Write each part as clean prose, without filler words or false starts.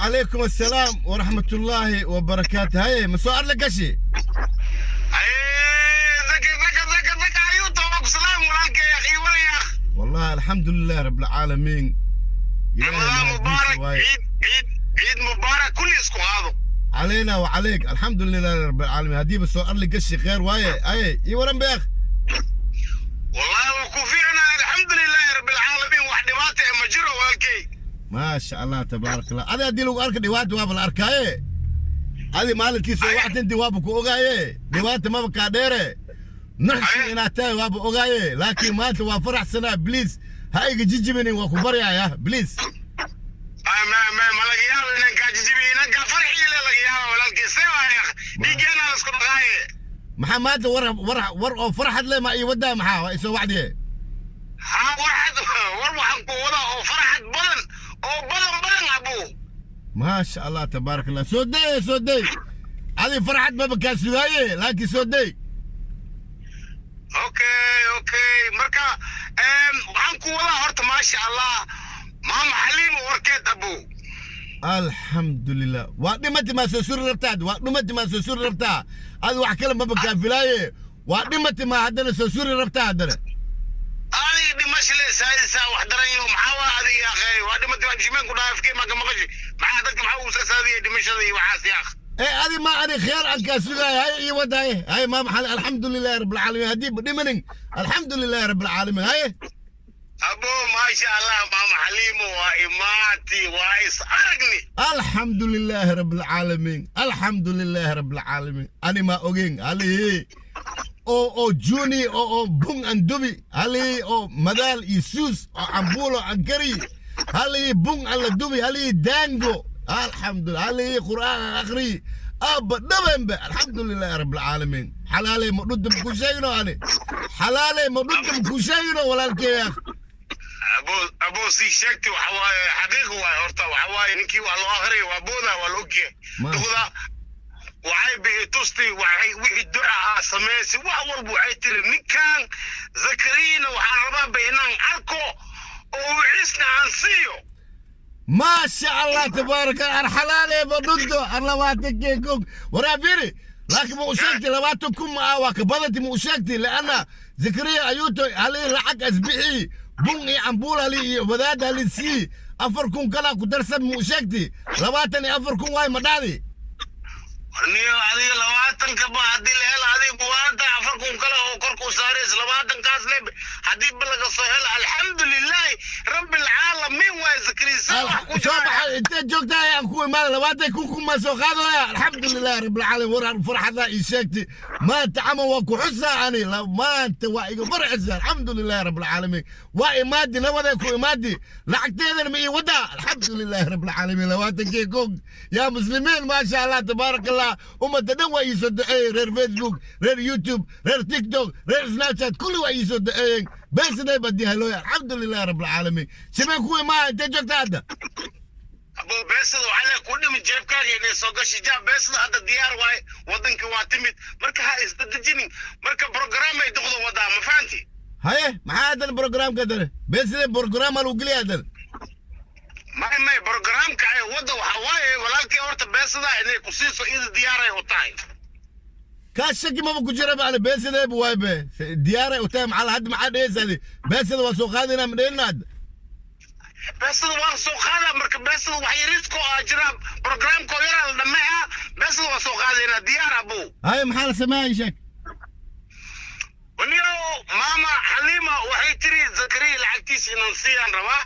وعليكم السلام ورحمة الله وبركاته. هاي مسوار لك شيء. Zaki, Zaki, Zaki, Zaki Ayuuto, waa ku salaam walaalkay, akhi, waran ya akh? والله الحمد لله رب العالمين. Ramadaan mubaarak, ciid ciid ciid mubaarak, kulli isku qaado. علينا وعليك، الحمد لله رب العالمين. هدي بس لك قشي خير واي اي اي ورن بيخ. Wallahi waa ku fiicnaa, alxamdulilaahi rabbi alcaalamiin, wax dhibaata eh ma jiro, walaalkay. ما شاء الله تبارك الله. هذا هدي لو ارك ديوات واب الاركايه هذه مالتي سو واحد انت وابك اوغايه ديوات ما بكا ديره نحسن inaad tahay waaba ogaaye, laakiin maanta waa faraxsanaa. Please ha iga jijibinin, waa ku baryaaya, please. Ma laga yaabo inaan kaa jijibiyo, inaan kaa farxiile laga yaabo, walaalkay. See waay akh? Dhiiggeena la isku dhaqaaye. Maxaa maanta war war war oo farxad leh ma ii wadaa? Maxaa waa isoo wacdiye? Haa, waxaad war waxaan ku wadaa oo farxad badan oo badan badan, abuu. ما شاء الله تبارك الله. Soo day, soo day. Adi farxad maba kaa sugaaye, laakiin soo day. Okay, marka waxaan ku wadaa horta, maasha Allah, maama Xaliimo warkeed, abuu. Alxamdulilah. Waa dhimati maa soo suri rabtaa? Waa dhimati maa soo suri rabtaa? Adi wax kale maba kaa filaaye, waa dhimati maa haddana soo suri rabtaa haddana? Adiga dhimasho le saadisa wax daran yo. Maxaa waa adiga yaaqey? Waa dhimatay, waa jimeen ku dhaafkay, maa ka maqashi? Maxaa dadka maxaa ugu saasaadiyay dhimashada iyo waxaas yaaq? Ee adi ma ani kheer aan kaa sugaay. Hay ii wadaay hay ma maxal. Alxamdulilahi rabbi alcaalamiin. Haddii dhimanin, alxamdulilahi rabbi alcaalamiin. Haye. Abo, maasha Allah, maama Xaliimo waa imaati, waa is aragni. الحمد لله رب العالمين، الحمد لله رب العالمين. أنا ما أوجين علي oo juni oo bung aan dubi halii oo madaal iyo suus oo cambuulo aan kari halii bung aan la dubi halii daango, alxamdulillah, halii qur'aan aan akhri abba dhabanba, alxamdulilahi rabbilcaalamiin. Xalaaley ma dhudum ku sheegno, ani xalaaley ma dhudum ku sheegno, walaalkey. Abo, abo, sii sheegti waxa waaye xaqiiq waaye. Horta waxa waaye ninkii waa loo akhriyay, waa booda, waa la ogyahay. Duqda waxay bihi tusti, waxay wixii duca ah sameysay, wax walba. Waxay tiri, ninkan Zakariyana waxaan rabaa ba inaan arko oo wixiisna aan siiyo. ما شاء الله تبارك الله. الحلال بدو 20 kun waraa fiiri, laakiin ma u sheegtay 20,000 ma ah? Waa ka badantay. Ma u sheegtay? Lianna Zakariya Ayuuto halii lacag asbixii bun iyo cambuul hali iyo wadaad hali sii, 4,000 kalaa ku darsan. Ma u sheegtay? 24,000 waay, ma dhahdi? Niyo, adiga 20-ka ba haddii la helo, adiga waanta 4,000 kale oo korka u saaraysa, 20-kaas le haddii ba laga soo helo, alxamdulilaahi rabbi alcaalamiin waay. Zakariya wax ku soo baxa. Inteed joogtahay aan ku imaada? 20,000 kun maa soo qaadaya. Alxamdulilahi rabbilcaalamiin. War farxadaa ii sheegtay maanta camal waa ku xusaa. Ani maanta waa iga farxisa. Alxamdulilahi rabbilcaalamiin. Waa imaadi, nabaday ku imaadi, lacagteedana ma ii wadaa. Alxamdulilahi rabbilcaalamiin. 20-kii kun, yaa muslimiin, maasha Allah tabaaraka Allah. Ummadda dhan waa ii soo duceeyey, reer Facebook, reer YouTube, reer TikTok, reer Snapchat, kulli waa ii soo duceeyeen. Beesiday badii halooya. Alxamdulilahi rabbilcaalamiin. Simeen ku imaa? Intee joogta hadda? Abo, beesada waxaa lee ku dhimi jeebkaaga inay soo gashay jaab. Beesada hadda diyaar waaye, wadankii waa timid. Marka ha isdadejinin. Marka program ay duqda wadaa, ma fahanti? Haye, maxaa haddana programka haddana? Beesida program lagu geliya haddana? May, programka ay wadda waxa waaye, walaalkii, horta beesada inay ku siiso iyada diyaaray u tahay. Kaas shaki maba ku jira ba. Ani beesadeeba waay be diyaaray u tahay. Maxaa hadda, maxaa dhehaysaadi? Beesada waa soo qaadinaa, ma dheelina hadda? Beesada waa la soo qaadaa. Marka beesada wax yariisko aa jira, programko yaraa la dhameeyaa, beesada waa soo qaadaynaa, diyaar, abuu. Haye, maxaa la sameeyay? Sheeg. Niyo, maama Xaliima waxay tiri, Zakariya lacagtiisa inaan siiyaan rabaa.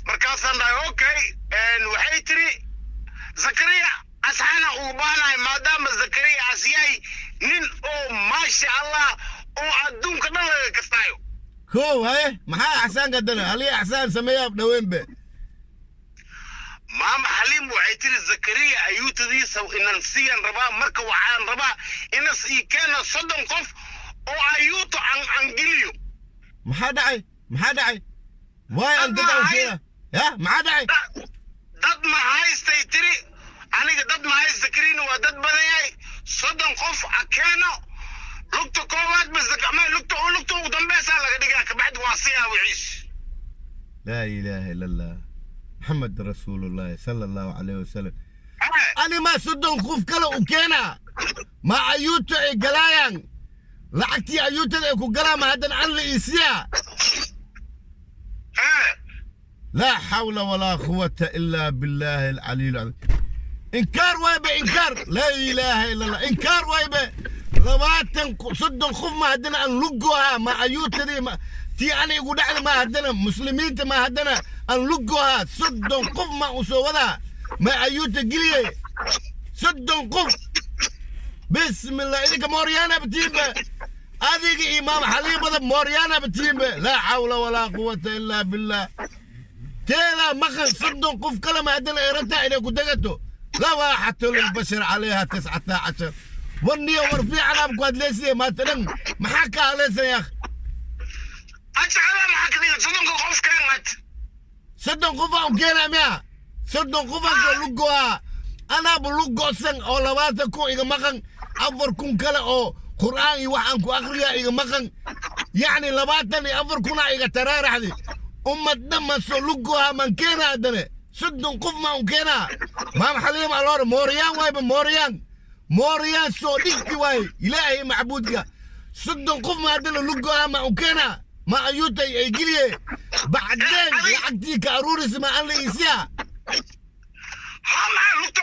Markaasaan dhahay, okay. Waxay tiri, Zakariya asxaana ugu baahnahay, maadaama Zakariya as yahay nin oo maasha Allah oo adduunka dhan laga kastaayo. Kow, haye, maxaa axsaanka haddana? Halii axsaan sameeyaa dhaweyn be. Maama Xaliim waxay tiri, Zakariya ayuutadiisa inaan siiyaan rabaa. Marka waxaan rabaa inas ii keena 30 qof oo ayuuto aan geliyo. Maxaa dhacay? Maxaa dhacay? Waay aan dad aan keena ya, maxaa dhacay? Dad ma haystay tiri. Aniga dad ma hayst, Zakariyana waa dad badan yahay. 30 qof a keeno, lugta koowaad bas ama lugta ugu dambeysaa laga dhigaa, kabacdi waa siyaa wixiis. Laa ilaaha ila Allah. Maxamed rasuulullaahi sala Allahu calayhi wasalam. Ani maa 30 qof kale u keenaa? Ma ayuuto ay galaayaan? Lacagtii ayuutada ay ku galaan ma haddana an la iisiyaa? Laa xawla walaa quwata ilaa billaahi alcaliy alcadiim. Inkaar waybe, inkaar, laa ilaaha ila Allah, inkaar waybe. 20, 30 qof ma haddana aan lugohaa? Ma ayuutadii ma tii ana igu dhacda ma haddana muslimiinta ma haddana aan lugohaa? 30 qof ma u soo wadaa? Ma ayuuta geliye 30 qof? Bismillah, idinka mooryaana batiinbe, adiga imaam Xaliimada mooryaana batiinbe. Laa xawla walaa quwata ilaa billah. Teedaa maqan, 30 qof kale ma haddana ay rabtaa inay ku degato? Lawaaxatu lilbashar calayha 19. Warniyo, war fiican aab ku hadlaysiya maanta dhan, maxaa ka hadlaysan yaakh? Ad shaqada maxaa ka dhigay? 30-ka qof keen ad. 30 qof aan u keenaa miya? 30 qof aan soo lugoaa, anaaba lugosan oo 20,000 iga maqan, 4,000 kale oo qur'aan iyo wax aan ku akriyaa iga maqan, yacni 24,000-aa iga taraaraxdi. Ummad dhan maan soo lugohaa? Maan keenaa haddane 30 qof maan u keenaa? Maam Xaliim aloore mooriyaan waayba, mooriyaan, mooriyaan soo dhigti waaye. Ilaahay macbuudka, 30 qof ma haddana lugohaa maan u keenaa? Ma ayuutay ay geliye? Bacdeen lacagtii ka aruurisa ma an la iisiyaa? Ha, maxaa lugta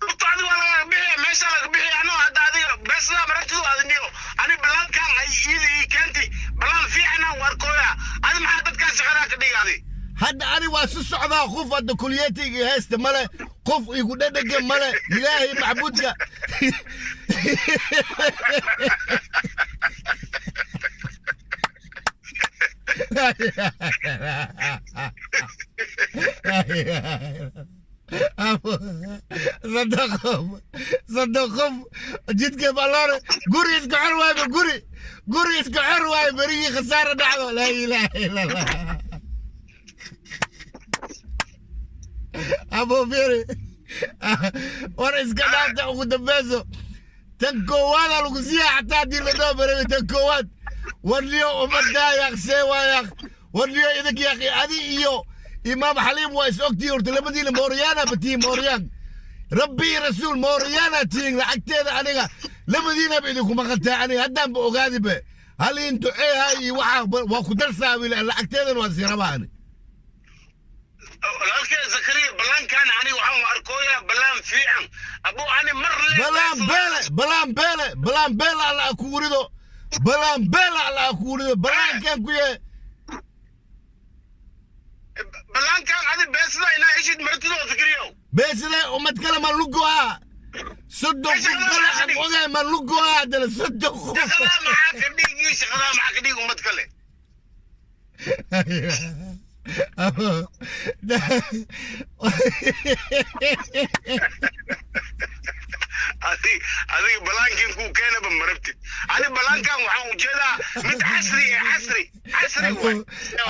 lugta adiga waa laga bixiya, meesha laga bixiya. Anoo hadda adiga beesada maragtidu adiniyo, ani balaankan ay iida ii keentay balaan fiican aan warkooya. Adi maxaa dadkaa shaqadaa ka dhigay adi? Hadda ani waa si socdaa. Qof hadda kuliyatayga haysta male, qof igu dhadhega male, ilaahay macbuudka. 30 qof, 30 qof jidka baloore, guri iska xor waayba, guri iska xor waayo berigii khasaara dhacdo. Laa ilaaha illa Allah. Abu Firi, war iska dhaafta. Ugu dambeyso tan koowaada lagu siiya xataa haddii ladoo bareebay tan koowaad. Warniyo, ummadaa yaaqsee waa yaaq. Warniyo, idinka yaaqi, adi iyo imaam Xaliim waa is ogtihiin horta labadiina mooryaana batiin, mooryaan, rabbi iyo rasuul mooryaana tihiin. Lacagteeda aniga labadiinaba idinku maqantaa, aniga haddaanba ogaadibe hal in duceeha iyo waxaa waa ku darsaa, lacagteedana waa sii rabaa ani. Walaalkay Zakariya, balaankan ani waxaan arkooyaa balaan fiican abo, ani mar le. Balaan beele, balaan beele, balaan beele, alla ku wurido, balaan beele, alla ku wurido balaankan ku yee. Balaankan adi beesada inaa heshid martido, Zakariyow. Beeside ummad kale ma lugohaa? 30 qof kale aan ogahay ma lugohaa haddana 30 qof? Shaqadaa maxaa ka dhigi? Shaqadaa maxaa ka dhigi ummad kale? Adiga balaankin kuu keenaba marabtid. Ani balaankan waxaan ujeedaa mid casri ee casri waay.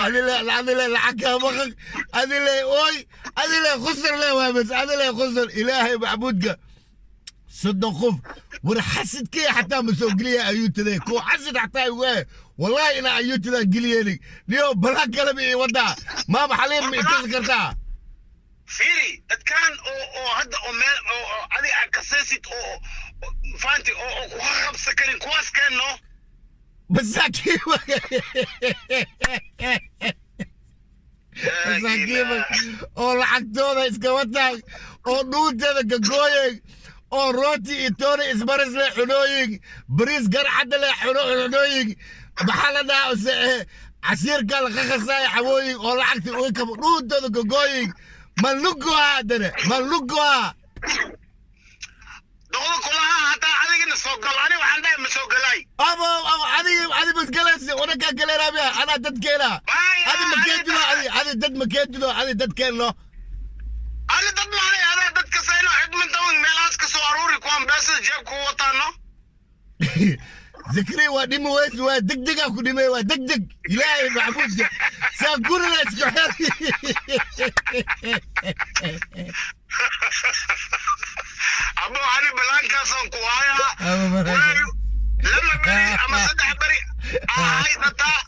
Adile, adile, lacag kaa maqan, adile oy, adile khusr le waa bas, adile khusr. Ilaahay macbuudka, 30 qof, war xasidkee xataa ma soo geliya ayuutade koo xasid xataa igu eh. Wallahi inaa ayuutadaa geliyeenig niyo balaan kaleba ii wadaa. Maama Xaliim, ma ikasi kartaa? Fiiri, dadkan oo hadda oo meel oo adiga aad kasaysid oo fahanti oo ku qabsan karin, kuwaas keenno. Masaakiin, masaakiin oo lacagtooda iska wataan oo dhuunteeda gagooyey oo rooti iyo tooni isbaris leh cunooyin, bariis garcadda leh cunooyin, maxaa la dhahaa use casiirka laga khasaayo xawooyin oo lacagta uga kabo dhuuntooda gagooyin. Ma lugoha haddana? Ma lugoha? Doqdo kulaha hataa adigina soo gal. Ani waxaan dhahay ma soo galay. Abo abo, adi madgalaysi wanakaa galeeraamiya, anaa dad keenaa. Adi ma keentido? Adi dad ma keentido? Adi dad keenno. Ani dad maanay, adaa dad kasayno Edmonton meelahaas ka soo aruuri kuwaan beesada jeebka u wataano. Zikri waa dhimi weysi, waa degdegaa ku dhimay, waa degdeg. Ilaahay macbuudka, saa gurila iska xer. Abo, ani balaankaasaan ku hayaa. Abo, balaanka. 2 beri ama 3 beri aa haysataa.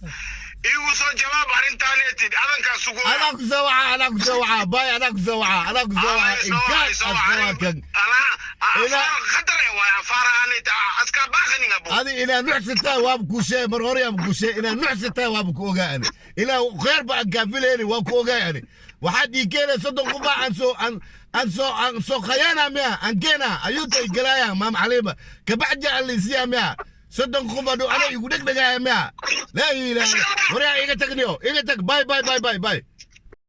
Iigu soo jawaab arrintaaneetid adankaa sugo. Anaa ku soo wacaa, anaa ku soo wacaa. Bay, anaa ku soo wacaa, anaa ku soo wacaa. Inkaar askawaa kan. Adi inaa nuxsataa waaba kuu sheegay mar hore, yaaba kuu sheegay inaa nuxsataa, waaba ku ogaa ani. Ilaa kheer ba aan kaafilayni, waa ku ogaay ani. Waxaad ii keenay 30 qof aan soo aan soo khayaana miya, aan keena ayuutay galaaya Maam Xaliima, kabacdi aan liisiyaa miya 30 qof adhow ana igu dhegdhegaaya miya? Laa ilaaha, waryaa, iga tagniyo, iga tag. Bay bay bay bay bay.